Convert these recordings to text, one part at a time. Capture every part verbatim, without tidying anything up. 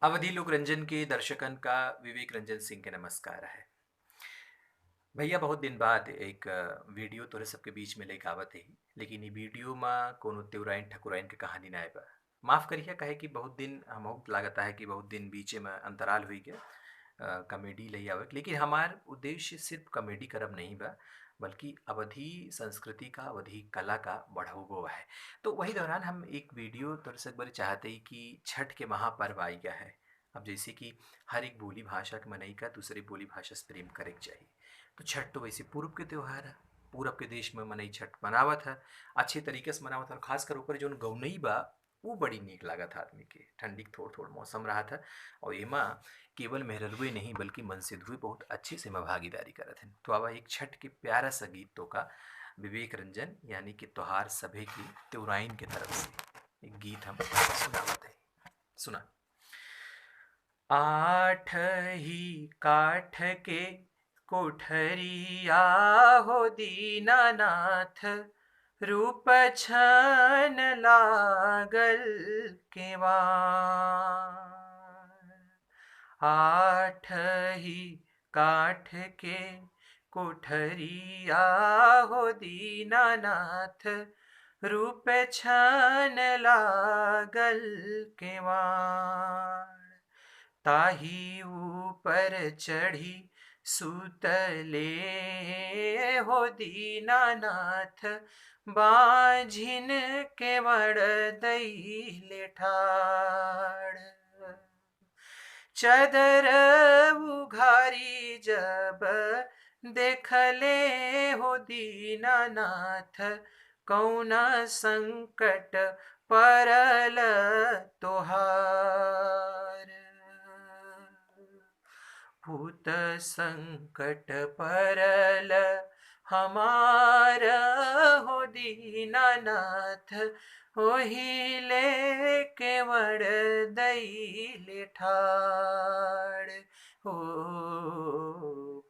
अवधी लोक रंजन के दर्शकन का विवेक रंजन सिंह के नमस्कार है। भैया, बहुत दिन बाद एक, अ, वीडियो तोरे सबके बीच में लेके आवत ही, लेकिन ई वीडियो में कोनो तेउराइन ठकुराइन के कहानी ना आए बा। माफ करिए, काहे कि बहुत दिन हमहू लागता है कि बहुत दिन बीचे में अंतराल हुई गया, अ, कॉमेडी ले आवे के। लेकिन हमार उद्देश्य सिर्फ कॉमेडी करब नहीं बा, बल्कि अवधी संस्कृति का, अवधी कला का बढ़ावो है। तो वही दौरान हम एक वीडियो तोरे से एक बार चाहते ही कि छठ के महापर्व आई गया है। अब जैसे कि हर एक बोली भाषा के मनई का दूसरे बोली भाषा से प्रेम करे के चाहिए। तो छठ तो वैसे पूरब के त्योहार है, पूरब के देश में मनई छठ मनावत है, अच्छे तरीके से मनावत है। और खासकर ओकर जौन गौनई बा, वो बड़ी नीक लागत है आदमी के। ठंडी के थोड़ थोड़ मौसम रहत है, और एमा केवल मेहररुए नहीं बल्कि मनसेधुए बहुत अच्छे से एमा भागीदारी करत हैं। तो आवा एक छठ के प्यारा सा गीत तो का विवेक रंजन यानी कि तोहार सभे की तेउराइन के तरफ से एक गीत हम सुनावत है। सुना। आठ ही काठ के कोठरिया हो दीनानाथ, रूप छन लागल केवाड़। आठ ही काठ के कोठरिया हो दीनानाथ, रूप छन लागल केवाड़। ताही ऊपर चढ़ी सुतले हो दीनानाथ, बाझिन केवड़ दइले ठाड़। चदर उघारी जब देखले हो दीनानाथ, कौना संकट परल तोहार। पूत संकट परल हमार हो दीनानाथ, ओहिले केवड़ दइले ठाड़। हो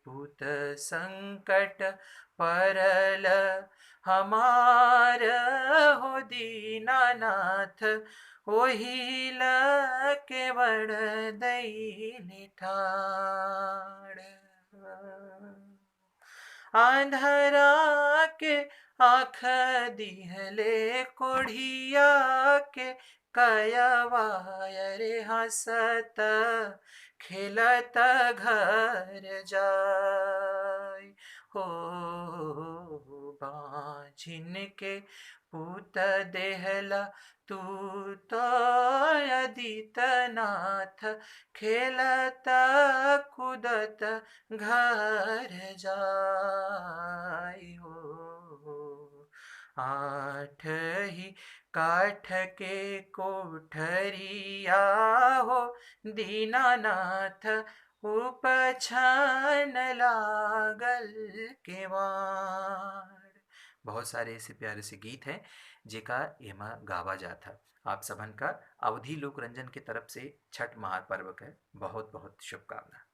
पूत संकट परल हमार हो दीनानाथ, ओहिल केवड़ दइले ठाड़। आंधरा के आँख दिहले कोढ़िया के कयवा, अरे हँसत खेलत घर जाई। हो बाझिन के पूत देहला तू तो अदितनाथ, खेलत कूदत घर जाई हो। आठ ही काठ के कोठरिया हो दीनानाथ, उपछन लागल केवाड़। बहुत सारे ऐसे प्यारे से गीत हैं जेका एमा गावा जात है। आप सबन का अवधी लोक रंजन के तरफ से छठ महापर्व के बहुत बहुत शुभकामना।